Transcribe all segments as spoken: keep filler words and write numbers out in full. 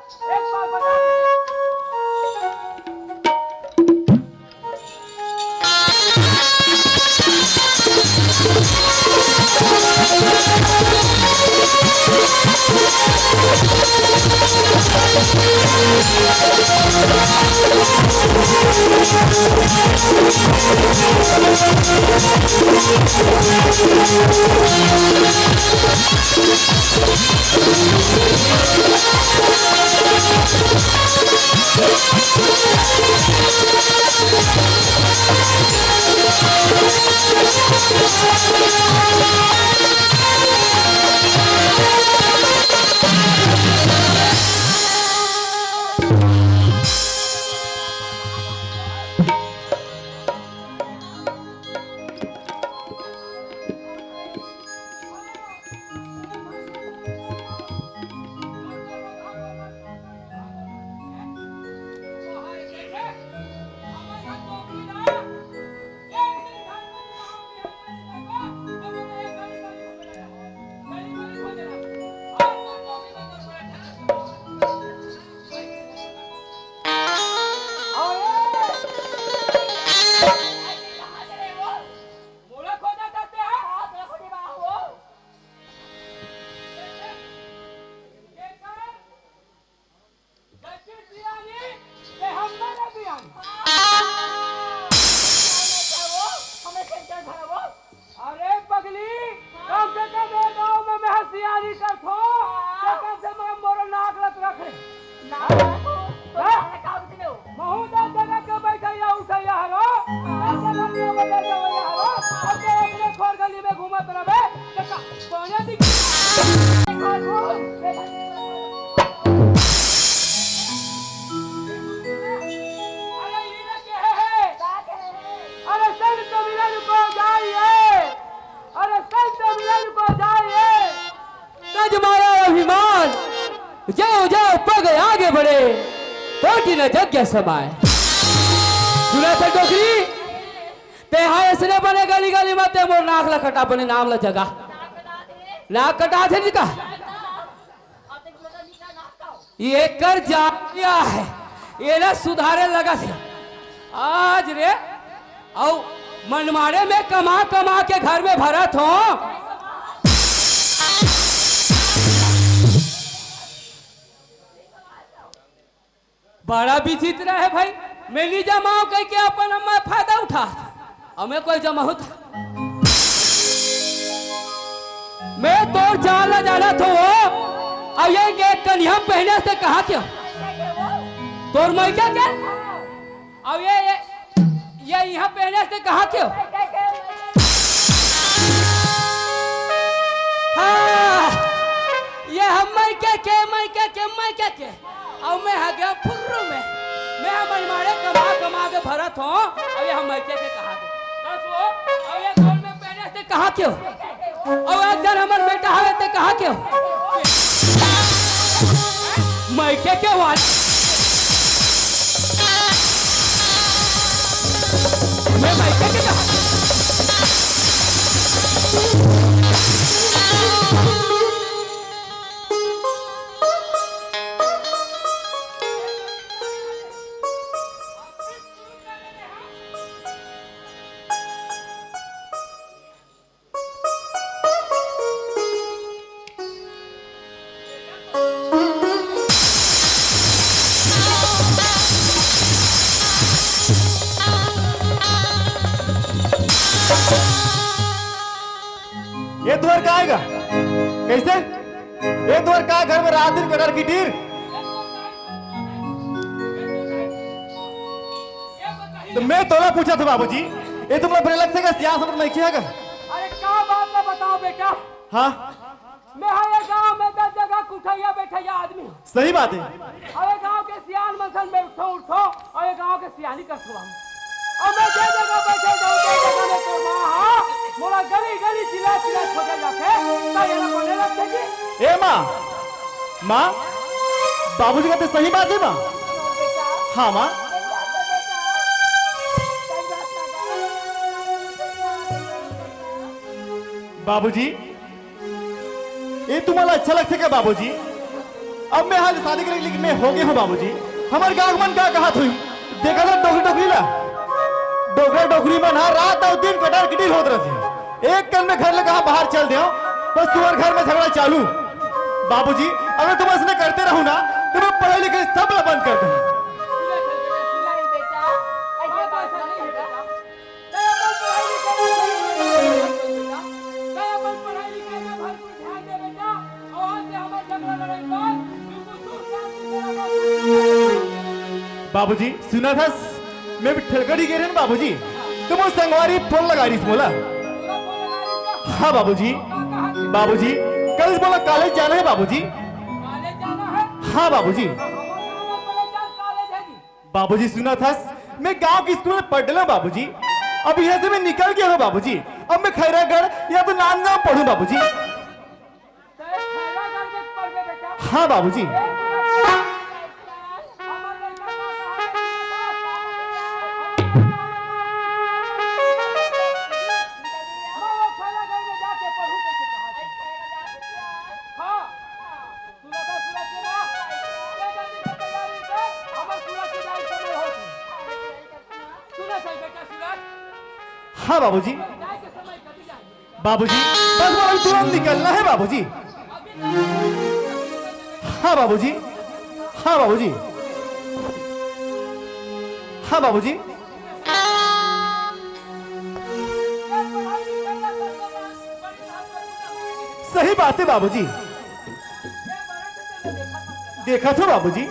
एक बार बजा दीजिए। अरे पगली, कम से कम ये गांव में मैं सियानी करथो, तो कम से कम मोरो नाक लत रखे। महू दस जगह के बैठैया उठैया हरो, दस जगह के बैठैया उठैया हरो, अब तो अपने खोर गली में घूमत रहबे, देखा, कोने दिख अरे संत मिलन को जाइए, अरे संत मिलन को जाइए। तज माया अभिमान, जाओ जाओ पग आगे बढ़े, कोटि न जग समाए। सुना था डोकरी, ते हा ऐसने बने गली गली मत ते मोर नाक ला कटा, बने नाम ला जगा। नाक कटा थे जी का? एकर जातिया है, एला सुधारे लगत हे। आज रे, अउ मनमाड़े में कमा कमा के घर में भरत हो। बड़ा विचित्र है भाई, मैं नहीं जमाओ कह के अपन अम्मा फायदा उठा, हमें कोई जमा होता। मैं तोर जान ला जाना थो, अब ये, ये कनिया पहने से कहा क्यों? तोर मैं क्या क्या? अब ये, ये, ये यहाँ पहने से कहा क्यों? हाँ, ये हम मैं क्या के, मैं क्या के, मैं क्या के? अउ मैं हा गया फुर्र में। मैं हा मनमाड़े कमा कमा के भरत हों, अउ ये हा मइके के कहा के। कस वो, अउ ये घर में पहने से कहा क्यों? अउ एक जन हमर बेटा हवे ते कहा क्यों? मइके के वाला। मैं मइके के कहा ये तुहर काय गा? कैसे? ये तुहर काय घर में रात दिन कटर किटिर? तो मैं तोला पूछत हों बाबूजी, ये तुमला बने लगथे का सियान समझ में क्या कर? अरे का बात ना बताओ बेटा। हाँ। मैं हा ये गांव में दस जगह कुठैया बैठैया आदमी हूँ। सही बात है। अउ ये गांव के सियान मन सन में उठो उठो, अउ ये गांव के सियानी कर सुआ। अउ मैं जे जगह बैठे जाऊं, जे जगह में तोर माँ हा, मोला गली गली चिल्ला चिल्ला खोजे जाथे, का ये ना बोले लगथे जी? ए माँ, माँ, बाबूजी कहते सही बात है माँ। हाँ माँ। बाबूजी, ये तुम्हाला अच्छा लगथे का बाबूजी? अब मैं हाल शादी करे, लेकिन मैं हो गए हूँ बाबूजी। हमर गाँव मन का कहा थी, देखा था डोकरी डोकरी ला, डोकरा डोकरी मन हा रात अउ दिन कटार कटीर होत रहथे। एक कन में घर ले कहा बाहर चल दे, बस तुम्हारे घर में झगड़ा चालू। बाबूजी, अगर तुम ऐसे करते रहो ना, तो मैं पढ़ाई लिखाई सब ला बंद कर दूँ। बाबूजी, सुना था, मैं भी ठेलगड़ी गे रहेन बाबूजी, तो मोर संगवारी फोन लगा रहीस मोला। हाँ बाबूजी, बाबूजी, कल मोला कॉलेज जाना है बाबूजी। हाँ बाबूजी। बाबूजी, सुना था, मैं गांव के स्कूल में पढ़ रहा बाबूजी। अब यहाँ से मैं निकल गया हूँ बाबूजी। अब मैं खैरागढ़ या तो नांदगांव पढ़ूँ बाबूजी। हाँ बाबूजी। हाँ बाबूजी। बाबूजी, बस मोला तुरंत निकलना है बाबूजी। हाँ बाबूजी, हाँ बाबूजी, हाँ बाबूजी। सही बात है बाबूजी। देखा था बाबूजी।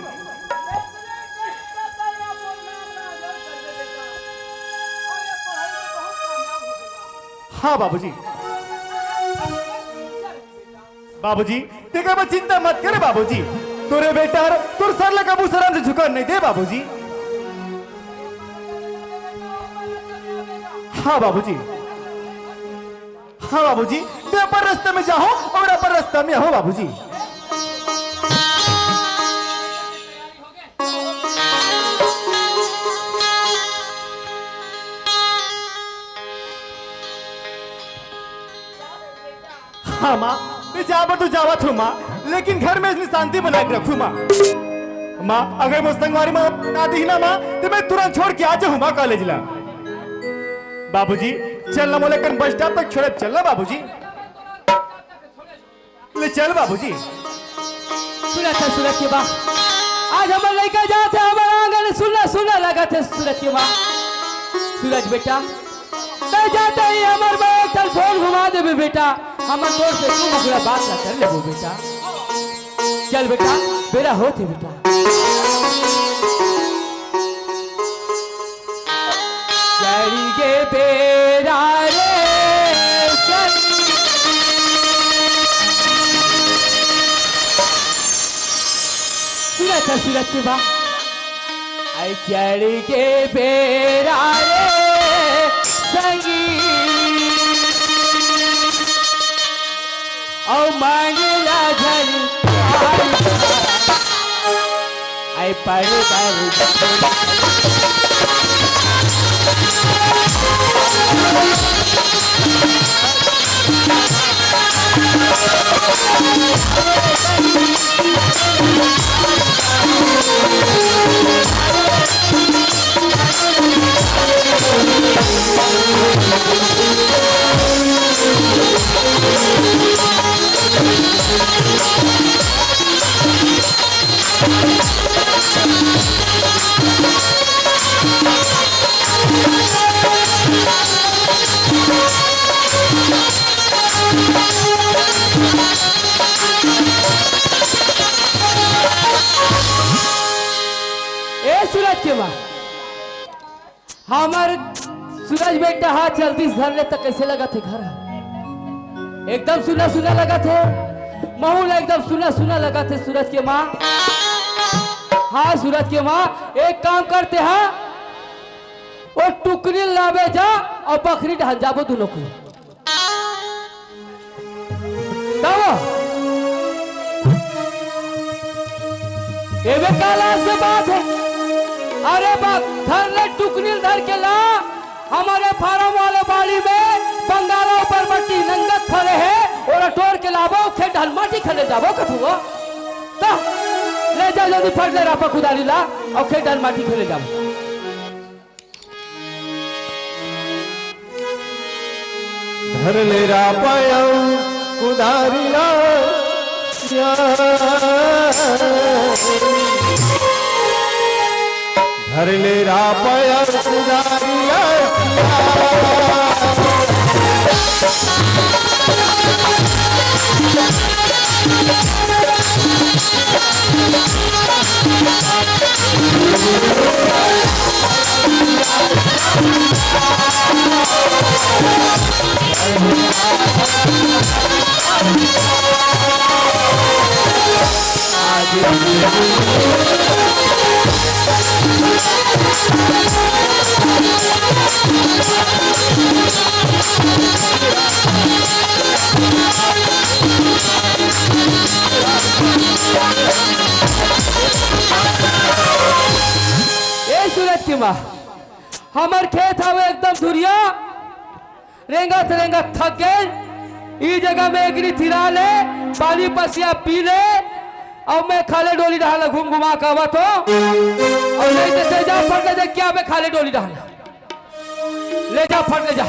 हाँ बाबूजी। बाबूजी, तेकर बर चिंता मत करे बाबूजी। तोरे बेटा हर तोर सर ला कभू शरम से झुकन नहीं दे बाबूजी। हाँ बाबूजी। हाँ बाबूजी, मैं अपन रास्ता में जाहूँ अउ अपन रास्ता में आहूँ बाबूजी। हाँ माँ, मैं जाए बर तो जावत हूँ माँ, लेकिन घर में अइसने शांति बना के रखहू माँ। माँ, अगर मोर संगवारी मन ना दिही ना माँ, तो मैं तुरंत छोड़ के आ जाहूँ माँ कॉलेज ला। बाबूजी, चल ना मोला कन बस स्टॉप तक छोड़े, चल ना बाबूजी। ले चल बाबूजी। सुनत हे सूरज के माँ, आज हमर लइका जात हे हमर आंगन, सुन्ना सुन्ना लगत हे सूरज के माँ। सूरज बेटा, तैं जात ही हमर बर एक ठन फोन घुमा देबे बेटा, हमन तोर से दू मुखड़ा बात ला कर लेबो बेटा। चल बेटा, बेरा होत हे बेटा। चढ़ गे बेरा रे संगी। सूरज हे सूरज के माँ। अरे चढ़ गे बेरा रे संगी। अउ मांगला झन आय पर बर। ए सूरज के माँ, हमर सूरज बेटा हा जल्दी से धर ले त कइसे लगत हे घर हा? एकदम सुन्ना सुन्ना लगत हे, महू ला एकदम सुन्ना सुन्ना लगत हे सूरज के माँ। हाँ सूरज के माँ, एक काम करते हा, ओ टुकनी लाबे जा अउ बखरी डहन जाबो दुनों को। तब एमे का लाज के बात हे? अरे बाप, धर ले टुकनी ल धर के ला, हमरे फारम वाले बाड़ी में बंगाला ऊपर मट्टी नंगत फरे हे, ओला टोर के लाबो, खेत डहन माटी खने जाबो कथू। त जल्दी फट ले रापा कुदारी ला, अउ खेत डाल माटी खेले जाबो। धर ले रापा अउ कुदारी ला, या। धर ले रापा अउ कुदारी ला, या। ए सूरज की माँ, हमर खेत हवे एकदम धुरिया, रेंगत रेंगत थक गेन। ई जगह में एकरी थिरा ले, पानी पसिया पी ले, अउ मैं खाल्हे डोली डहर ला घूम घुमा के आवत हों। अउ नहीं तो ते जा फट ले जा, क्या मैं खाल्हे डोली डहर ला। ले जा फट ले जा।